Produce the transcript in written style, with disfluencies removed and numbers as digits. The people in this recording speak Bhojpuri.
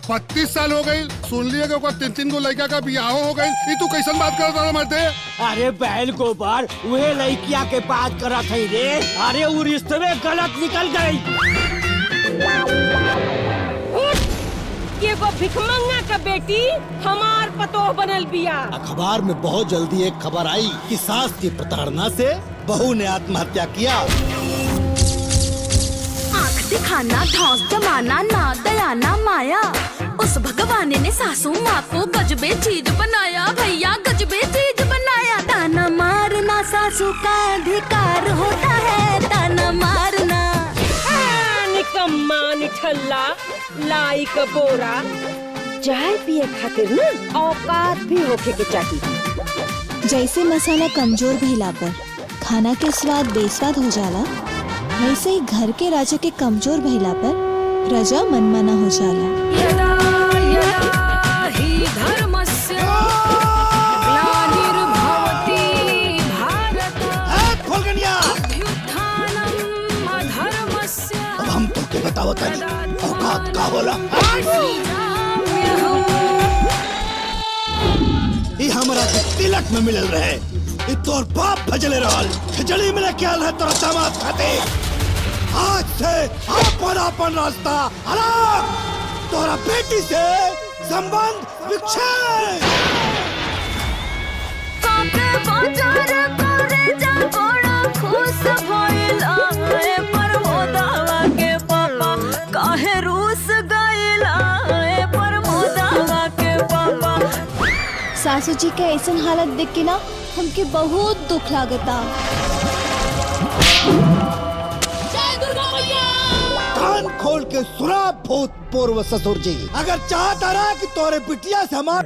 32 साल हो गई। सुन लिया कि ओकर 3-3 गो लड़का का बियाहो हो गई। ई तू कैसन बात करत रहा मर्दे? अरे बैल गोबर उहे लड़किया के बात करत है रे। अरे वो रिश्ते में गलत निकल गई। एगो भिखमंगा का बेटी हमार पतोह बनल बिया। अखबार में बहुत जल्दी एक खबर आई कि सास की प्रताड़ना से बहू ने आत्महत्या किया। आँख दिखाना, धौस जमाना, ना दयाना माया, उस भगवान ने सासू माँ को गजबे चीज बनाया। भैया गजबे चीज बनाया। ताना मारना सासू का अधिकार होता है, ताना मारना। निकम्मा निठल्ला लाई का बोरा, चाय पिए खातिर ना औकात भी होखे के चाहिए। जैसे मसाला कमजोर भइला पर खाना के स्वाद बेस्वाद हो जाला, वैसे ही घर के राजा के कमजोर भइला पर प्रजा मनमाना हो जाला। यदा यदा हि धर्मस्य ग्लानिर्भवति भारत, अभ्युत्थानम् अधर्मस्य। अब हम तो के बतावत हनी औकात का होला। ई हमरा के तिलक में मिलल रहे। ई तोर बाप भजले रहल, खिचड़ी में लेके आल रहे तोरा दामाद खाते। आज से आपन आपन रास्ता अलग, तोरा बेटी से संबंध विच्छेद। काहे रूस गइला ए परमोदावा के पापा। सासू जी के ऐसन हालत देख के ना हमके बहुत दुख लागता। कान खोल के सुना भूतपूर्व ससुर जी, अगर चाहता रहा कि तोरे बिटिया से हमार